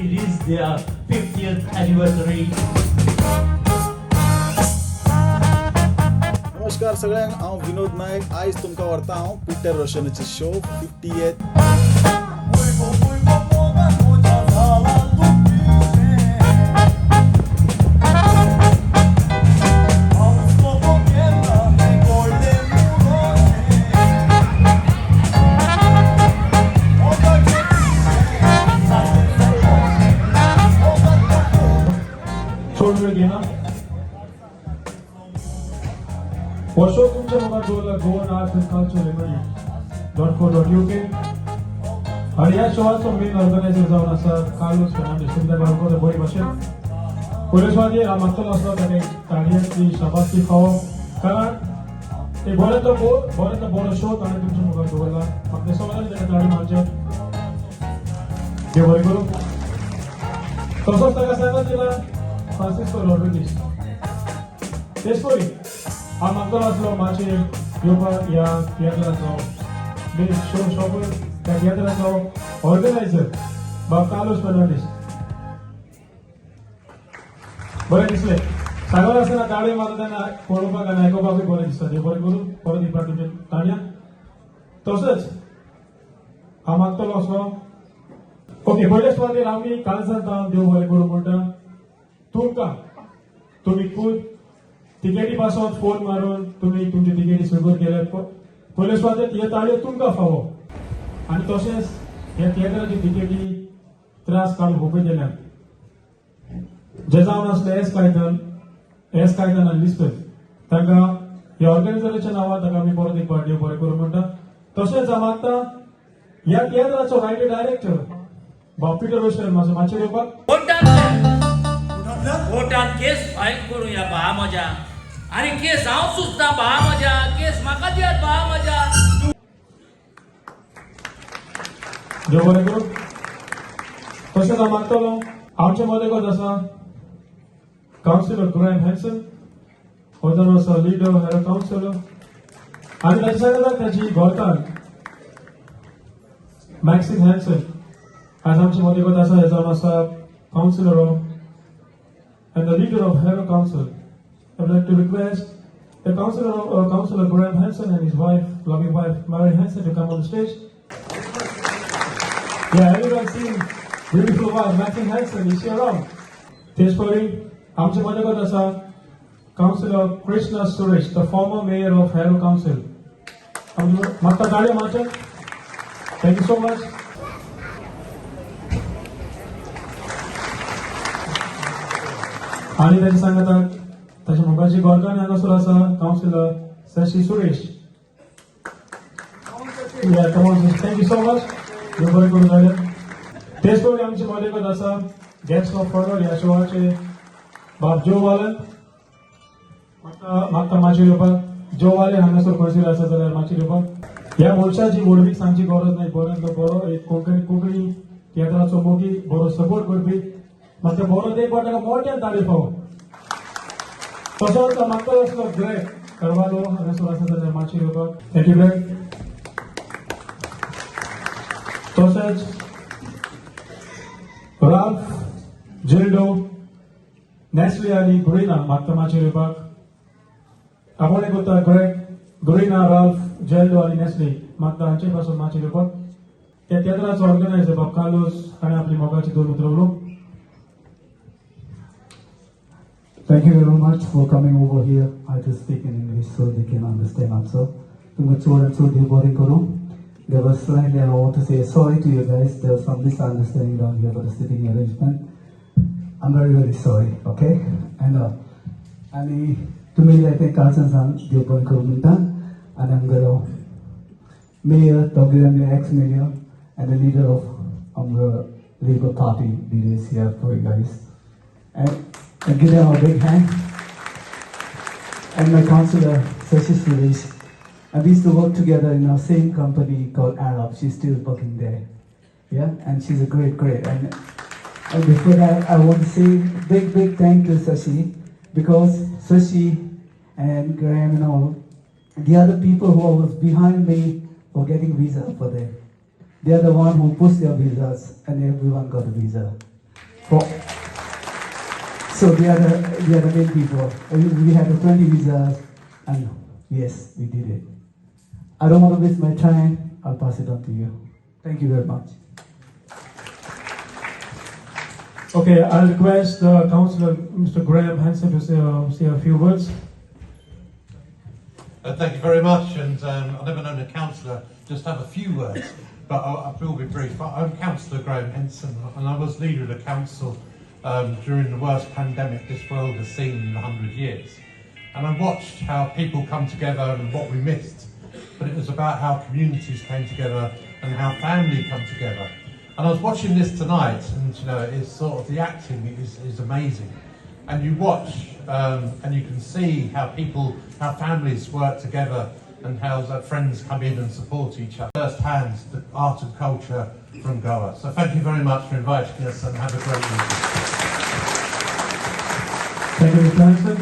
It is their 50th anniversary. नमस्कार सगळ्यांक, हांव विनोद नायक. आयज तुमकां व्हरता हांव पिटर रोशनाचे शो 50th. चड वेळ घेना. हो शो तुमच्या मुखार दवरला Goan arts and culture memory.co.uk आनी ह्या शोवाचो मेन ऑर्गनायझर जावन आसा कार्लोस फेर्नांडीस. तुमच्या गांवकर बरी भाशेन पयले सुवातेर हांव मागतलो आसलो ताका एक ताळयांची शाबासकी फावो, कारण एक बऱ्यांतलो बऱ्यांतलो बरो शो ताणें तुमच्या मुखार दवरला. म्हाका सगळ्यांनी ताका ताळी मारचे. देव बरें करूं. तसोच ताका सांगत दिला फ्रांसिस्को रॉड्रिगीस. तेच परी हांव मागतलो आसलो माचयेर येवपाक ह्या तियात्राचो मेन शो शॉपर, त्या तियात्राचो ऑर्गनायझर बाब कार्लोस फेर्नांडीस. बरें दिसलें सांगत आसतना ताळयो मारता तेन्ना पळोवपाक आनी आयकुपाकूय बरें दिसता. देव बरें करूं. परत एक फावट तुमचे ताळयां. तसोच हांव मागतलो आसलो, ओके, पयले सुवातेर आमी कालसान देव बरें करूं म्हणटा तुमकां. तुमी खूब तिकेटी पासत फोन मारून तुमी तुमची तिकेटी सुगर केले. पयले सुवातेर हे ताळयो तुमकां फावो आनी तशेंच ह्या तियात्राची तिकेटी त्रास काडून हुबे केल्यात जे जावन आसले एस कायदन, एस कायदन आनी लिस्बन, तांकां ह्या ऑर्गनायझराच्या नांवान ताका आमी परत एक फावट देव बरें करूं म्हणटा. तशेंच हांव मागता ह्या तियात्राचो रायटर डायरेक्टर बाब पिटर रोशन म्हाजो माचयेर येवपाक. कोर्टान केस फायल करूया बा म्हज्या आनी केस हांव सुचता बा म्हज्या, केस म्हाका दियात बा म्हज्या. देव बरें करूं. तशेंच हांव मागतलो आमचे मदें आसा कावन्सिलर ग्रॅम हॅन्सन, हो जावन आसा लिडर हॅरो कावन्सिलर आनी ताच्या सांगाताक ताची घरकान्न मॅक्सिन हॅन्सन आज आमचे मदें आसा. हे जावन आसा councillor of and the leader of Harrow Council. I would like to request the councillor, Councillor Graham Hanson and his wife, lovely wife, Mary Hanson, to come on the stage. Yeah, everyone seen beautiful wife, Maxine Hanson, is she around? तेचपरी आमचे मदगत आसा councillor Krishna Suresh, the former mayor of Harrow Council. म्हाका ताळयो मारचे. Thank you so much. आनी ताच्या सांगाताक ताच्या मोगाची घरकान्न हांगासर आसा, councillor Shashi Suresh. Yeah, come on, sis. Thank you so much. देव बरें करूं जालें. तेच परी आमचे मदेगत आसा गेस्ट ऑफ ऑनर ह्या शोवाचे बाब जो वालन. म्हाका मागता माचयेर येवपाक. जो वालन हांगासर खंयसर आसा जाल्यार माचयेर येवपाक. ह्या मनशाची व्हडवीक सांगची गरज नाही. बऱ्यांतलो बरो एक कोंकणी कोंकणी तियात्राचो मोगी, बरो सपोर्ट करपी. म्हाका बरो एक फावट ताका मोठ्यान ताळी फावो. तसोच म्हाका आसलो ग्रेग करवालो हांगासर आसा जाल्यार माचयेर येवपाक. Thank you Greg. तशेंच राल्फ, जेल्डो, नॅस्ली आनी ग्रुइना मागता माचयेर येवपाक. आपोवणें करता ग्रेग, ग्रुइना, राल्फ, जेल्डो आनी नॅस्ली, मागता हांचे पासून माचयेर येवपाक. त्या तियात्राचो ऑर्गनायझर बाब कार्लोस हाणें आपली मोगाची दोन उतरां उलोवंक. Thank you very much for coming over here. I just speak in English so they can understand also. तुमकां चड आनी चड देव बरें करूं. There was slightly, I want to say sorry to you guys. There was some misunderstanding down here for the sitting arrangement. I'm very, very sorry, okay? And आनी तुमी जाय ते कालच्यान सांग देव बरें करूं म्हणटा. आनी आमगेलो mayor, WMA ex-mayor, and the leader of आमगेलो Labour Party leaders here for you guys. And give them a big hand. And my councillor, Sashi Suresh. And we used to work together in our same company called Arab. She's still working there. Yeah, and she's a great, great. And before that, I want to say big, big thank to Sashi, because Sashi and Graham and all, the other people who was behind me for getting visa for them. They are the one who pushed their visas and everyone got a visa. 4. So they are the main people. We had 20 visas, and yes, we did it. I don't want to waste my time. I'll pass it on to you. Thank you very much. Okay, I'll request Councillor Mr. Graham Hanson to say a few words. Thank you very much, and I've never known a councillor just have a few words, but I will be brief. I'm Councillor Graham Henson, and I was leader of the council during the worst pandemic this world has seen in 100 years. And I watched how people come together and what we missed, but it was about how communities came together and how family come together. And I was watching this tonight, and you know, it's sort of the acting is amazing. And you watch and you can see how people, how families work together and how friends come in and support each other. First hand, the art and culture from Goa. So thank you very much for inviting us, and have a great evening. Thank you, Mr. Hanson.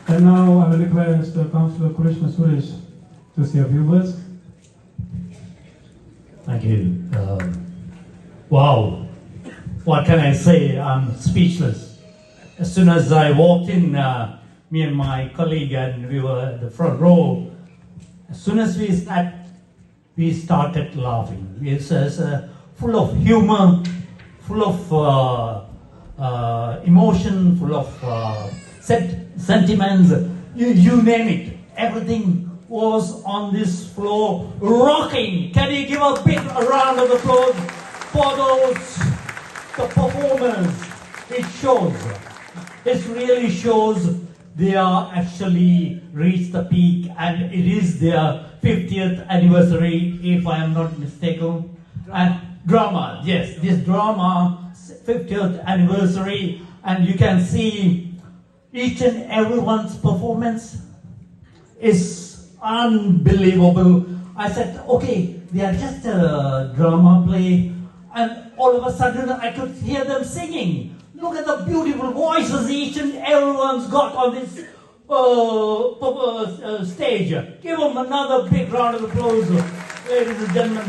And now I will request Councillor Krishna Suresh to say a few words. Thank you. Wow, what can I say? I'm speechless. As soon as I walked in, me and my colleague, and we were at the front row, as soon as we sat, we started laughing. It's full of humor, full of emotion, full of sentiments, you name it. Everything was on this floor rocking. Can you give a big round of applause for the performers? It shows. It really shows they are actually reached the peak, and it is their 50th anniversary, if I am not mistaken. And drama, yes, this drama, 50th anniversary, and you can see each and everyone's performance is unbelievable. I said, okay, they are just a drama play, and all of a sudden I could hear them singing. Look at the beautiful voices each and everyone's got on this stage. Give them another big round of applause, ladies and gentlemen.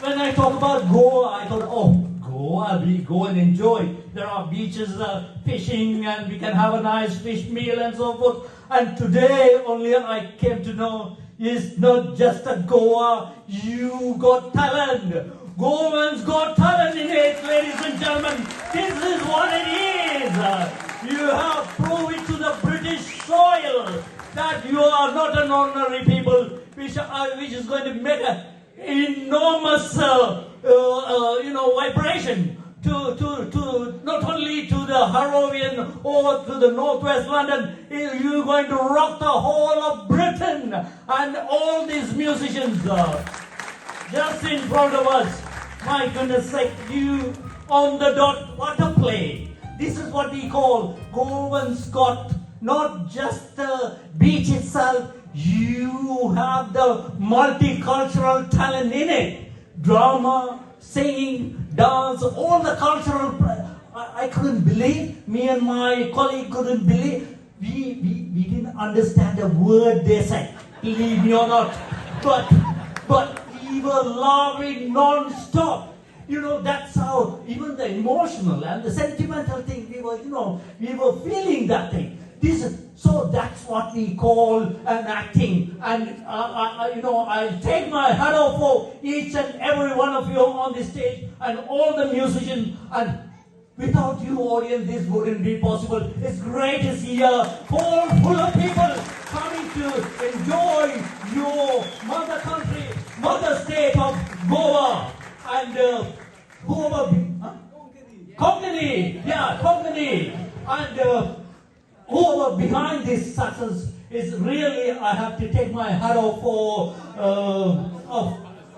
When I talk about Goa, I thought, oh, Goa, we go and enjoy. There are beaches, fishing, and we can have a nice fish meal and so forth. And today only I came to know it's not just a Goa, you got talent. Goans got talent in it, ladies and gentlemen. This is what it is. You have proved it to the British soil that you are not an ordinary people, which is going to make an enormous, vibration to not only to the Harrovian or to the Northwest London. You're going to rock the whole of Britain, and all these musicians just in front of us. My goodness sake, you on the dot, what a play. This is what we call Goans got not just the beach itself, you have the multicultural talent in it. Drama, singing, dance, all the cultural. I couldn't believe, me and my colleague couldn't believe. We didn't understand a word they said, believe me or not. But we were laughing non-stop. You know, that's how even the emotional and the sentimental thing, we were feeling that thing. So that's what we call an acting. And, I take my hat off for each and every one of you on this stage and all the musicians. And without you, audience, this wouldn't be possible. It's great to see a whole full of people coming to enjoy your mother country, mother state of Goa. And whoever... Huh? Konkani! Yeah, Konkani! And whoever behind this success is really, I have to take my hat off for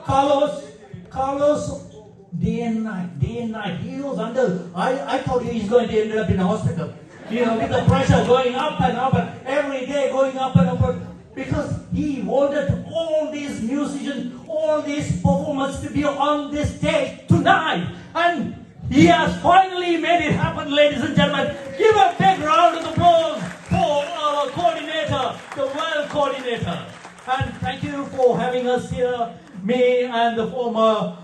Carlos. Carlos, day and night, he was under, I thought he was going to end up in a hospital. You know, with the pressure going up and up and every day going up and up. Because he wanted all these musicians, all these performers to be on this stage tonight. And he has finally made it happen, ladies and gentlemen. Give a big round of applause for our coordinator, the world coordinator. And thank you for having us here. Me and the former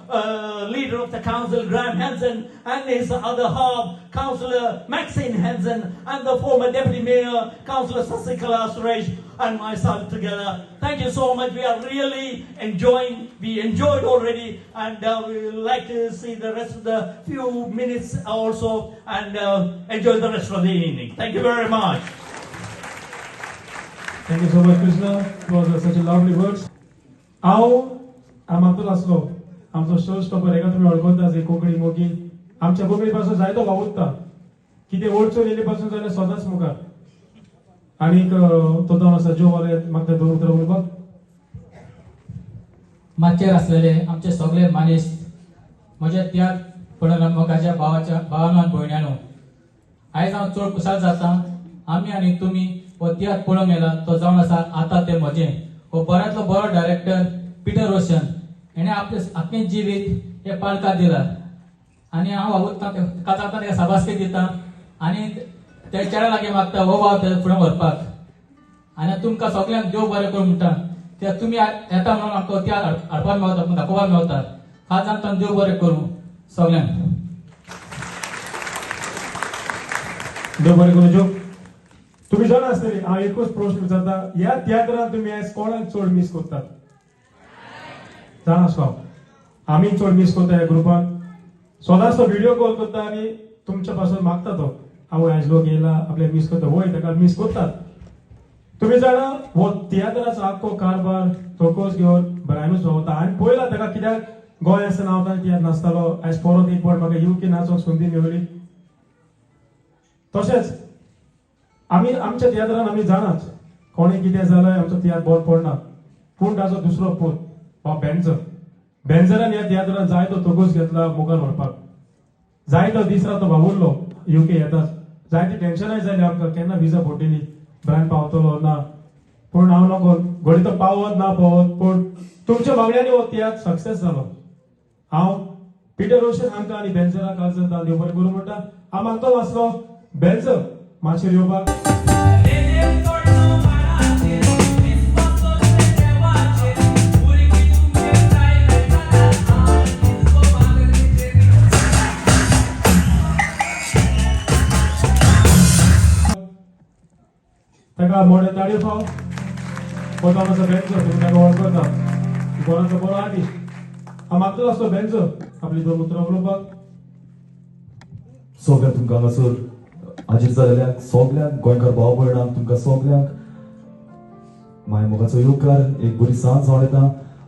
leader of the council, Graham Hansen, and his other half, Councillor Maxine Hansen, and the former Deputy Mayor, Councillor Sasikala Suresh, and myself together. Thank you so much. We are really enjoying. We enjoyed already, and we would like to see the rest of the few minutes also, and enjoy the rest of the evening. Thank you very much. Thank you so much, Krishna. It was such a lovely words. हांव मागतलो आसलो आमचो show stopper हेका तुमी वळखता, जे कोंकणी मोगी आमच्या कोंकणी पासून जायतो वावुरता, कितें अडचण येयली पासून जाल्यार सदांच मुखार. आनीक तो जावन आसा जो वाले मागता दोन उतरां उलोवपाक. माचयेर आसलेले आमचे सगळे मानेस्त, म्हज्या त्याग पडून मोगाच्या भावाच्या भावानो आनी भयण्यानो, आयज हांव चड खुशाल जाता. आमी आनी तुमी हो तियात्र पळोवंक येला तो जावन आसा आतां तें म्हजें. हो बऱ्यांतलो बरो डायरेक्टर पिटर रोशन हेणें आपलें आख्खें जिवीत हे पालकाक दिलां आनी हांव वावुरता काजांत ताका साबासकी दिता आनी त्या चेड्या लागीं मागता हो वावर फुडें व्हरपाक. आनी तुमकां सगल्यांक देव बरें करूं म्हणटा, त्या तुमी येता म्हणून आमकां तियात्र हाडपाक मेवता, दाखोवपाक मेवता. खास जावन देव बरें करूं सगल्यांक. देव बरें करूं. जो तुमी जाणा आसतली, हांव एकूच प्रश्न विचारता, ह्या तियात्रान तुमी आयज कोणाक चड मीस करतात? जाणा आसलो आमी चड मीस करता ह्या ग्रुपान. सदांच तो व्हिडियो कॉल करता आनी तुमच्या पासून मागता तो, हांव आयज लोक येयला आपल्याक मीस करता. वय ताका मीस करतात. तुमी जाणा हो तियात्राचो आख्खो कारभार तोकोस घेवन ब्रायनूच भोंवता. आनी पळयला ताका कित्याक गोंय आसतना हांव ताणें तियात्र नासतालो. आयज परत एक फावट म्हाका युके नाचोंक संदी मेवली. तशेंच आमी आमच्या तियात्रान आमी जाणाच कोणी कितें जालें आमचो तियात्र बरो पडना, पूण ताचो दुसरो पूत वा बेंजर, बेंजरान ह्या तियात्रान जायतो तोगोस घेतला मुखार व्हरपाक. जायतो दीस रात तो वावुरलो युके येताच. जायती टेन्शनाय जाली आमकां, केन्ना विजा पडटली, ब्रायन पावतलो ना, पूण हांव नको घडये तो पावत ना पावत, पूण तुमच्या मागण्यांनी हो तियात्र सक्सेस जालो. हांव पिटर रोशन हांकां आनी बेंजराक कालजन देव बरें करूं म्हणटा. हांव मागतलो आसलो बेंजर मातशेर येवपाक. ताका मोडे ताळयो फाव. हो जावन आसा बेंजो, तुमी ताका वळखता, गोंयाचो बरो आर्टिस्ट. हांव मागतलो आसलो बेंजो आपली दोन उतरां उलोवपाक. सगळ्या तुमकां हांगासर हाजीर जाल्ल्यांक, सगल्यांक गोंयकार भाव भयणांक, तुमकां सगल्यांक माय मोगाचो येवकार. एक बरी सांज जावन येता.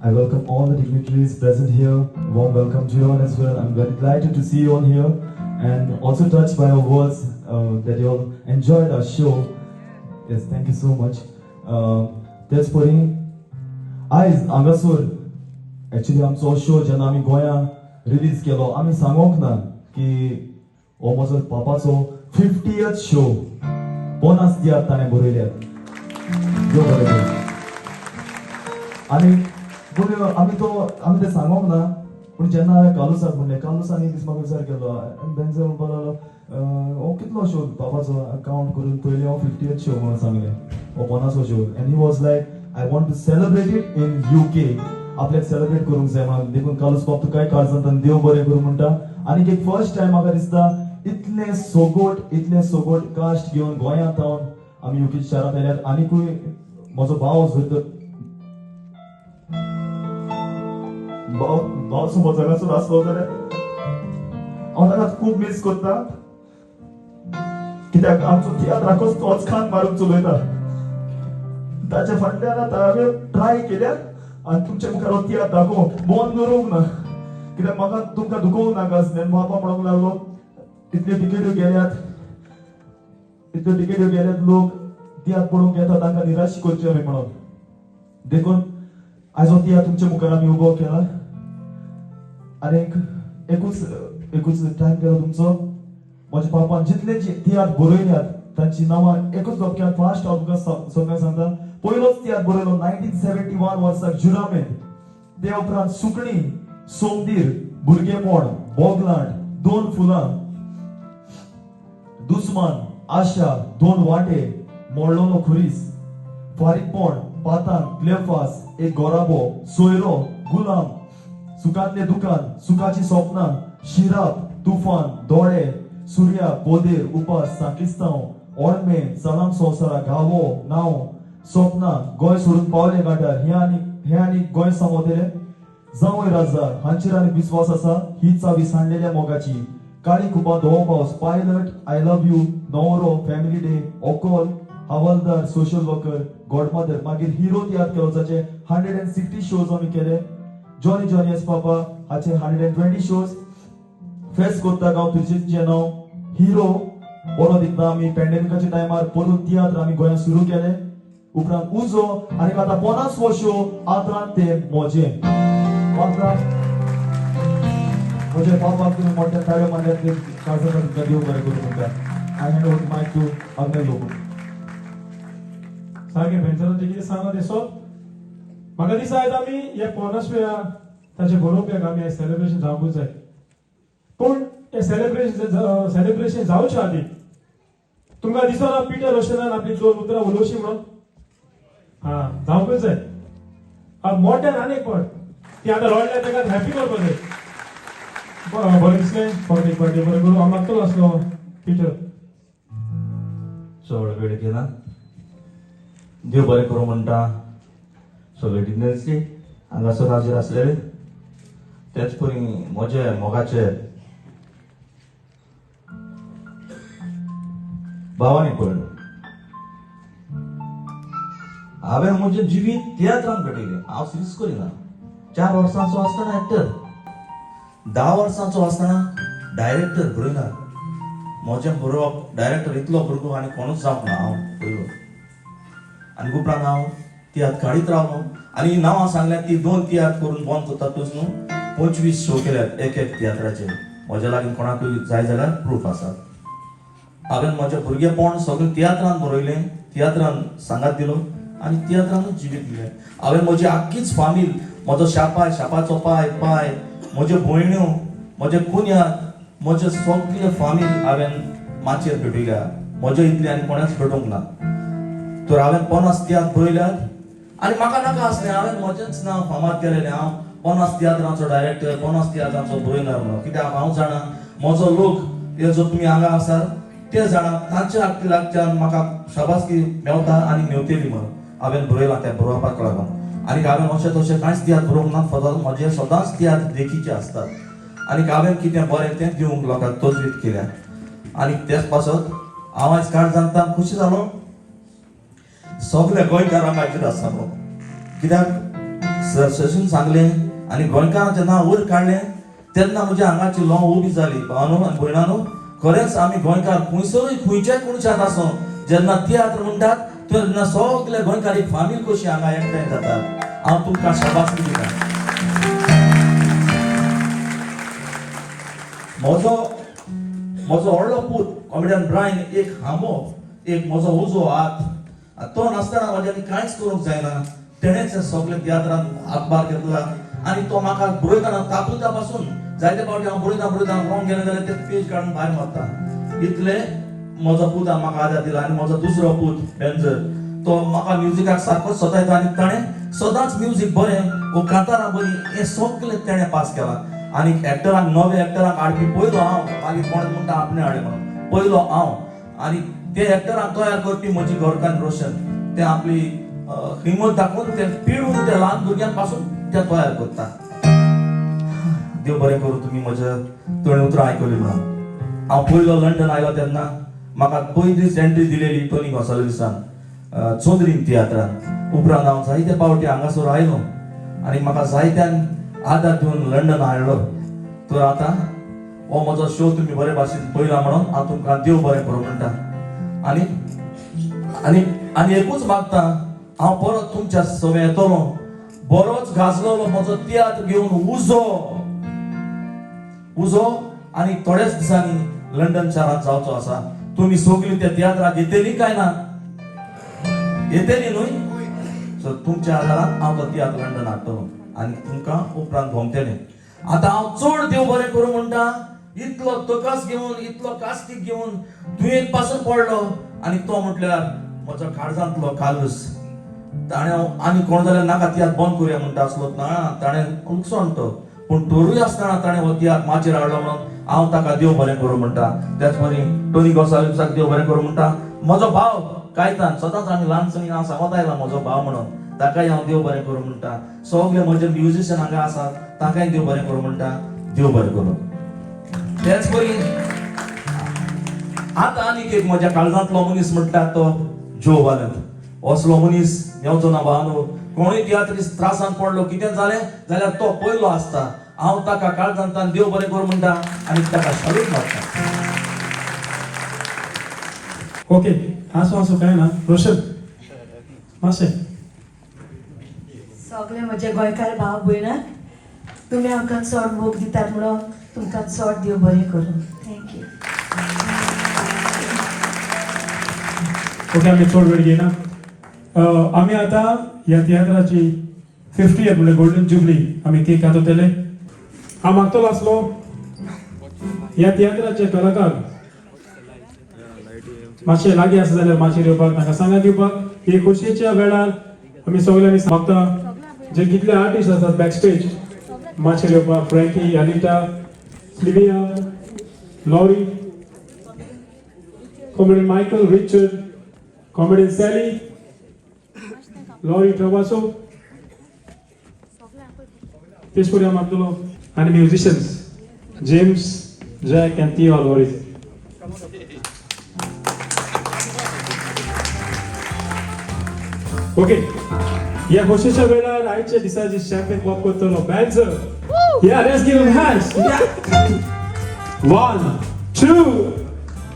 I welcome all the dignitaries present here. Warm welcome to you all as well. I'm very delighted to see you all here and also touched by your words that you all enjoyed our show. Yes, thank you so much. तेच परी आयज हांगासर actually आमचो show जेन्ना आमी गोंया release केलो, आमी सांगोंक ना की हो म्हजो पापाचो 50th show, 50 तियात्र ताणें बरयल्यात. देव बरें करूं. आनी पूण आमी तो आमी तें सांगोंक ना, पूण जेन्ना हांवें कालुसाक म्हणलें, कालुसान एक दीस म्हाका विचार केलो आनी बेंजर म्हणपाक लागलो, हो कितलो शो बाबाचो कावंट करून पयलीं हांव 50th show म्हणून सांगलें, हो 50वो show. And he was like, I want to celebrate it in UK. आपल्याक सेलिब्रेट करूंक जाय म्हणून. देखून कालूस बाब तुकाय काळजांत देव बरें करूं म्हणटा. आनीक एक फर्स्ट टायम म्हाका दिसता इतलें सोगोट, इतलें सोगोट कास्ट घेवन गोंयांत हांव आमी युके शारांत आयल्यात. आनीकूय म्हजो भाव जर भाव भाव समज हांगासर आसलो जाल्यार हांव ताका खूब मीस करता, कित्याक आमचो तियात्राकूच तोच खान मारून चलयता. ताच्या फाटल्यान आतां हांवें ट्राय केल्या आनी तुमच्या मुखार हो तियात्र दाखोवंक बंद दवरूंक ना, कित्याक म्हाका तुमकां दुखोवंक नाका आसलें. बापा म्हणूंक लागलो, इतल्यो टिकेट्यो गेल्यात, इतल्यो टिकेट्यो गेल्यात, लोक तियात्र पळोवंक येता, तांकां निराश करचे आमी म्हणून. देखून आयज हो तियात्र तुमच्या मुखार आमी उबो केला. आनी एकूच एकूच टायम केलो तुमचो. म्हज्या पापान जितले तियात्र बरयल्यात तांची नांवां एकूच धपक्यान फास्ट हांव तुमकां सगळ्यांक सांगता. पयलोच तियात्र बरयलो 1971 वर्साक जुरामेंत. ते उपरांत सुकणी, सोमदीर, भुरगेपण, बोगलांड, दोन फुलां, दुस्मान, आशा, दोन वांटे, मोडलोलो खुरीस, फारीकपण, पातान, क्लेफास, एक गोराबो, सोयरो, गुलाम, सुखांतलें दुकान, सुखाची सोपनां, शिराप, तुफान, दोळे, सुर्या, पोदेर, उपास, सांकिस्तांव, ओणमे, सलाम संवसारा, घावो, नांव, सोपनां, गोंय सोडून पावले गाठार, हे आनी गोंय समोतेले जावंय राजा, हांचेर आनी विस्वास आसा, ही चावी सांडलेल्या मोगाची, काळी कुपां, धवो पावस, पायलट, I love you, नवरो, फॅमिली डे, ओकोल, हवालदार, सोशल वर्कर, गॉडमदर, मागीर हिरो तियात्र केलो जाचे 160 शोज आमी केले, जॉनी जॉनी येस पापा हाचे 120 शोज, फेस्त कोत्ता गांव तुळशीचें नांव, हिरो, परत एकदां आमी पॅन्डेमिकाच्या टायमार परतून तियात्र आमी गोंयांत सुरू केले, उपरांत उजो आनी आतां 50वो शो आत्रांत ते मोजें. आतां म्हज्या पापाक तुमी मोठ्यान ताळयो मारल्यात ते काळजांत तुमकां देव बरें करूं तुमकां. I hand over mic to Agnel Lobo. सारकें बेंचराचें कितें सांगलां तें सोद. म्हाका दिसता आयज आमी हे 50व्या ताचे बरोवप्याक आमी आयज सेलिब्रेशन जावंकूच जाय. पूण हें सेलिब्रेशन जावचे आदीं तुमकां दिसना पिटर रोशनान आपली दोन उतरां उलोवची म्हणून? हा, जावंकूच जाय. मोठ्यान आनी एक पावट ती आतां रडल्या ताका हॅपी करपाक जाय. बरें दिसलें, परत एक पावट बरें करूं. हांव मागतलो आसलो पिटर. चड वेळ केला, देव बरें करूं म्हणटा सगळे डिग्नेसी हांगासर हाजीर आसलेले, तेच परी म्हजे मोगाचे भावांनी पळयलो. हांवें म्हजें जिवीत तियात्रान घडयलें. हांव सिरीज करिना. 4 वर्सांचो आसतना एक्टर, 10 वर्सांचो आसतना डायरेक्टर बरयना. म्हजें बरोवप डायरेक्टर इतलो भुरगो आनी कोणूच जावंक ना. हांव पयलो आनी उपरांत हांव तियात्र काडीत रावलो आनी नांवां सांगल्यात ती 2 तियात्र करून बंद करतातूच न्हू. 25 शो केल्यात एक एक तियात्राचे. म्हज्या लागीं कोणाकूय जाय जाल्यार प्रूफ आसात. हांवें म्हजें भुरगेपण सगळें तियात्रान बरयलें, तियात्रान सांगात दिलो आनी तियात्रानूच जिवीत दिलें. हांवें म्हजी आख्खीच फामील, म्हजो शापाय, शापाचो पाय पाय, म्हज्यो भयण्यो, म्हजे कुन्याद, म्हजे सगळे फामील हांवें माचयेर भेटयल्या. म्हजे इतले आनी कोणेंच भेटूंक ना. तर हांवें 50 तियात्र बरयल्यात आनी म्हाका नाका आसलें. हांवें म्हजेंच नांव फामाद केलेलें. हांव 50 तियात्रांचो डायरेक्टर, 50 तियात्रांचो बरयणार म्हणून. कित्याक हांव जाणा म्हजो लोक हे जो तुमी हांगा आसात ते जाणा तांच्या लागच्यान म्हाका शाबासकी मेवता आनी मेवतली म्हणून हांवें बरयलां त्या बरोवपाक लागून. आनी हांवें अशें तशें कांयच तियात्र बरोवंक ना. फकत म्हजे सदांच तियात्र देखीचे आसतात आनी हांवें कितें बरें तें दिवंक लोकांक तजवीज केल्या. आनी तेच पासत हांव आयज काळजांत खुशी जालो सगळे गोंयकारांक हाजीर आसा म्हणून. कित्याक सर शशीन सांगलें आनी गोंयकारांचें नांव वयर काडलें तेन्ना म्हज्या हांगाची लोंव उबी जाली. भावानू आनी भयणानू, खरेंच आमी गोंयकार खंयसरूय खंयच्याय कोणशांत आसूं जेन्ना तियात्र म्हणटात तेन्ना सगळे गोंयकार एक फामील कशी हांगा एकठांय जातात. हांव तुमकां शाबासकी दिता. म्हजो म्हजो व्हडलो पूत कॉमेडियन ब्रायन एक हांबो, एक म्हजो उजवो हात, तो नासतना म्हज्यानी कांयच करूंक जायना. तेणेच सगळे तियात्रान हातभार घेतला आनी तो म्हाका बरयतना तापयता पासून. जायते फावटी हांव बरयता बरयता रॉंग गेलें जाल्यार ते पेज काडून भायर मारता. इतले म्हजो पुतान म्हाका आदार दिला. आनी म्हजो दुसरो पूत बेंजर तो म्हाका म्युजिकाक सारकोच सतायता आनी ताणें सदांच म्युजीक बरें वो कांतारां बरीं हें सगळें तेणें पास केलां. आनी एक्टरांक, नवे एक्टरांक हाडपी पयलो हांव. मागीर कोण म्हणटा आपणें हाडलें म्हणून, पयलो हांव. आनी ते एक्टरांक तयार करपी म्हजी घरकान्न रोशन, ते आपली हिंमत दाखोवन ते पिळून ते ल्हान भुरग्यां पासून ते तयार करता. देव बरें करूं तुमी म्हज्या थोडीं उतरां आयकली म्हणून. हांव पयलो लंडन आयलो तेन्ना म्हाका पयलीच एंट्री दिलेली टोनी गोंसाल्विसान चोंद्रीन तियात्रान. उपरांत हांव जायते फावटी हांगासर आयलो आनी म्हाका जायत्यान आदार दिवन लंडन हाडलो. तर आतां हो म्हजो शो तुमी बरे भाशेन पळयला म्हणून हांव तुमकां देव बरें करूं म्हणटा. आनी आनी आनी एकूच मागता, हांव परत तुमच्या सवें येतलो बरोच गाजलोलो म्हजो तियात्र घेवन उजो उजो आनी थोड्याच दिसांनी लंडन शारांत जावचो आसा. तुमी सगळीं त्या तियात्राक येतली काय ना? येतली न्हय? सो तुमच्या आदारान हांव तो तियात्र लंडन हाडटलो आनी तुमकां उपरांत भोंवतलें. आतां हांव चड देव बरें करूं म्हणटा. इतलो तकास घेवन, इतलो कास्तीक घेवन दुयेंत पासून पडलो आनी तो म्हटल्यार म्हजो काळजांतलो कालूस. ताणें आनी कोण जाल्यार नाका तियात्र बंद करुया म्हणटा आसलो ना, ताणें लुकसाण तो, पूण तरूय आसतना ताणें हो तियात्र माचयेर हाडलो म्हणून हांव ताका देव बरें करूं म्हणटा. त्याच परी टोनी गोसाल्वीसाक देव बरें करूं म्हणटा. म्हजो भाव कायतान सदांच आमी ल्हानसणी हांव सांगत आयला म्हजो भाव म्हणून, ताकाय हांव देव बरें करूं म्हणटा. सगळे म्हजे म्युजिशियन हांगा आसात ताकाय देव बरें करूं म्हणटा. देव बरें करूं. त्याच परी आतां आनीक एक म्हज्या काळजांतलो मनीस म्हणटा तो जो वालंत. असलो मनीस मेवचो ना भावानो. कोणूय तियात्रीस्त त्रासान पडलो कितें जालें जाल्यार तो पयलो आसता. हांव ताका काळजांतल्यान देव बरें करूं म्हणटा आनी ताका शालूट मारता. ओके, आसूं आसूं कांय ना. रोशन मातशें. सगळे म्हजे गोंयकार भाव भयणाक तुमी आमकां चड मोग दितात म्हणून तुमकां चड देव बरें करूं. Thank you. Okay, आमी चड वेळ घेयना. आमी आतां ह्या तियात्राची 50th म्हणल्यार गोल्डन जुबली आमी केक काततले. हांव मागतलो आसलो ह्या तियात्राचे कलाकार मातशे लागीं आसा जाल्यार मातशें येवपाक तांकां सांगात दिवपाक. हे खोशयेच्या वेळार आमी सगळ्यांनी मागता जे कितले आर्टिस्ट आसात बॅक स्टेज मातशें येवपाक, Frankie, Anita, Sylvia, Laurie, comedian Michael, Richard, comedian Sally, Laurie Travasso, तेच परी हांव मागतलो आनी म्युजिशियन्स जेम्स, जॅक आनी Theo Alvares. Okay, ह्या खोशयेच्या वेळार आयच्या दिसाची चॅम्पियन पॉप करतलो बँजर. Yeah, let's give him hands. Yeah. 1, 2,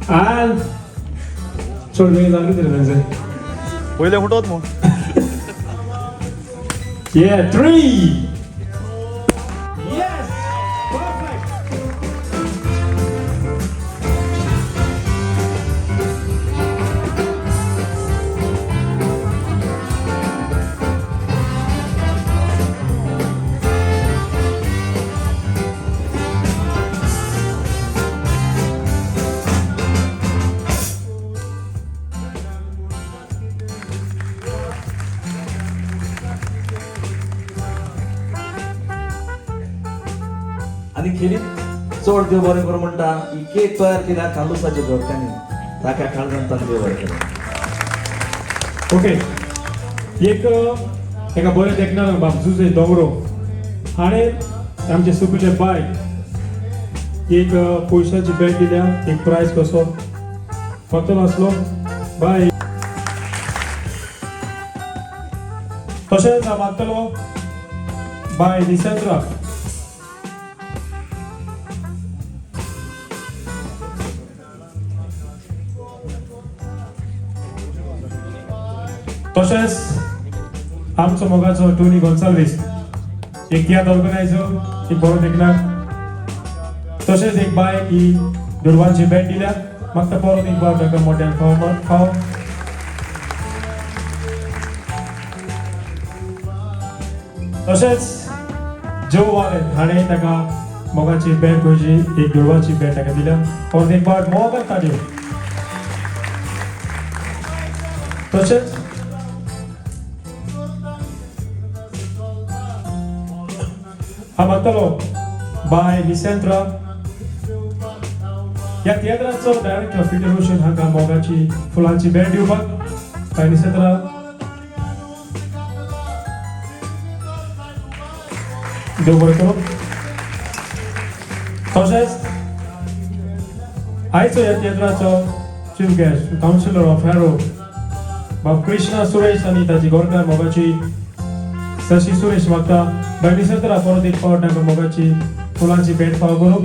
and चड वेळ जालो तरी बँजर. पयले फुटत म्हूण. Yeah, 3. Yes, perfect. आनी खेरीत चड देव बरें करूं म्हणटा. ही केक तयार केल्या कार्लुसाच्या घरच्यांनी, ताका काळजांतल्यान देव बरें करूं. ओके, एक एका बरें देखणार बाब जुजे दोंगरो हाणें आमचे सुपीचे बायक एक पयशाची बॅग दिल्या, एक प्रायज कसो फक्त आसलो बाय. तशेंच हांव मागतलो बाय लिसेंद्रा. तशेंच आमचो मोगाचो टोनी गोन्साल्वीस एक तियात्र ऑर्गनायझर, एक बरो देखणार. तशेंच एक बाय ही दुर्वांची भेट दिल्या, म्हाका परत एक बाव ताका मोठ्यान फाव फाव. तशेंच जो वाले हाणें ताका मोगाची भेट गोंयची एक दुर्वाची भेट ताका दिल्या, परत एक फावट मोगान ताडयो. तशेंच हांव मागतलो बाय लिसेंद्रा ह्या तियात्राचो डायरेक्टर पीटर रोशन हांकां मोगाची फुलांची भेट दिवपाक. बाय लिसेंद्रा. देव बरें करूं. तशेंच आयचो ह्या तियात्राचो chief guest councillor of Harrow बाब कृष्णा सुरेश आनी ताची गोरकार मोगाची शशी सुरेश मागता बाय लिसेंद्रा परत एक फावट तांकां मोगाची फुलांची भेट फाव करूं.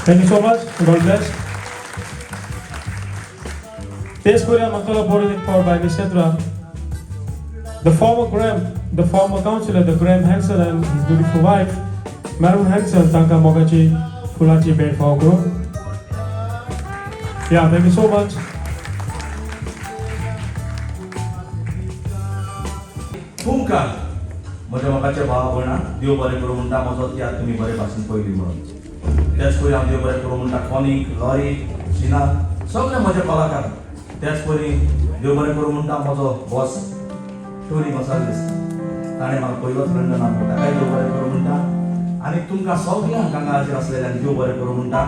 Thank you so much. God bless. तेच करूया म्हाका परत एक फावट बाय लिसेंद्रा. The former Graham, the former councillor, the Graham Hanson and his beautiful wife, Marilyn Hanson, तांकां मोगाची फुलांची भेट फाव करूं. Yeah, thank you so much. तुमकां म्हज्या मोगाच्या भावा भयणां देव बरें करूं म्हणटा. म्हजो तियात्र तुमी बरे भाशेन पयली म्हणून. त्याच परी हांव देव बरें करूं म्हणटा कॉनीक, लॉरी, शिना, सगळे म्हजे कलाकार. त्याच परी देव बरें करूं म्हणटा म्हजो बॉस टोनी गोसाल्वीस, ताणें म्हाका पयलोच लंडनाक, ताकाय देव बरें करूं म्हणटा. आनी तुमकां सगल्यांक हांगा हाजीर आसलेल्यांक देव बरें करूं म्हणटा.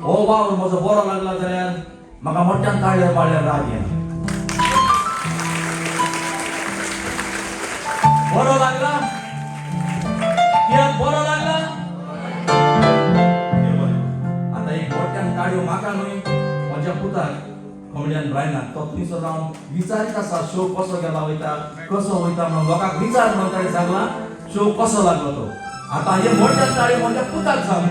हो वावर म्हजो बरो लागला जाल्यार म्हाका मोठ्यान ताळ्यार मारल्यार राग येना. बरो लागला तियात्र, बरो लागला, देव बरें. आतां एक मोठ्यान ताळयो म्हाका न्हय, म्हज्या पुताक कॉमेडियन ब्रायनाक. तो थंयसर रावन विचारीत आसा शो कसो गेला वयता, कसो वयता म्हणून लोकांक विचार म्हणून ताणें सांगला शो कसो लागलो तो. आतां हे मोठ्यान ताळयो म्हज्या पुताक सांग.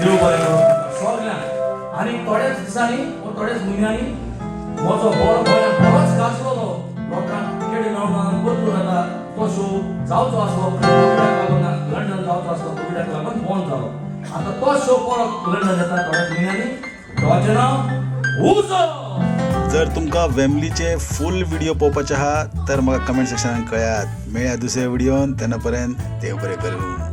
देव बरें करूं सगल्यांक. आनी थोड्याच दिसांनी वो थोड्याच म्हयन्यांनी म्हजो बरो गोंयांत बरोच गाजलोलो, लोकांक तिकेटी मेळना, बदलून येता तो शो जावचो आसलो, कोविडाक लागून लंडन जावचो आसलो, कोविडाक लागून बंद जालो. आतां तो शो परत लंडन येता थोड्याच म्हयन्यांनी, शोचें नांव उजो. जर तुमकां वेमलीचे फूल व्हिडिओ पळोवपाचे आहा तर म्हाका कमेंट सेक्शनान कळयात. मेळया दुसऱ्या व्हिडियोन, तेन्ना पर्यंत देव बरें करूं.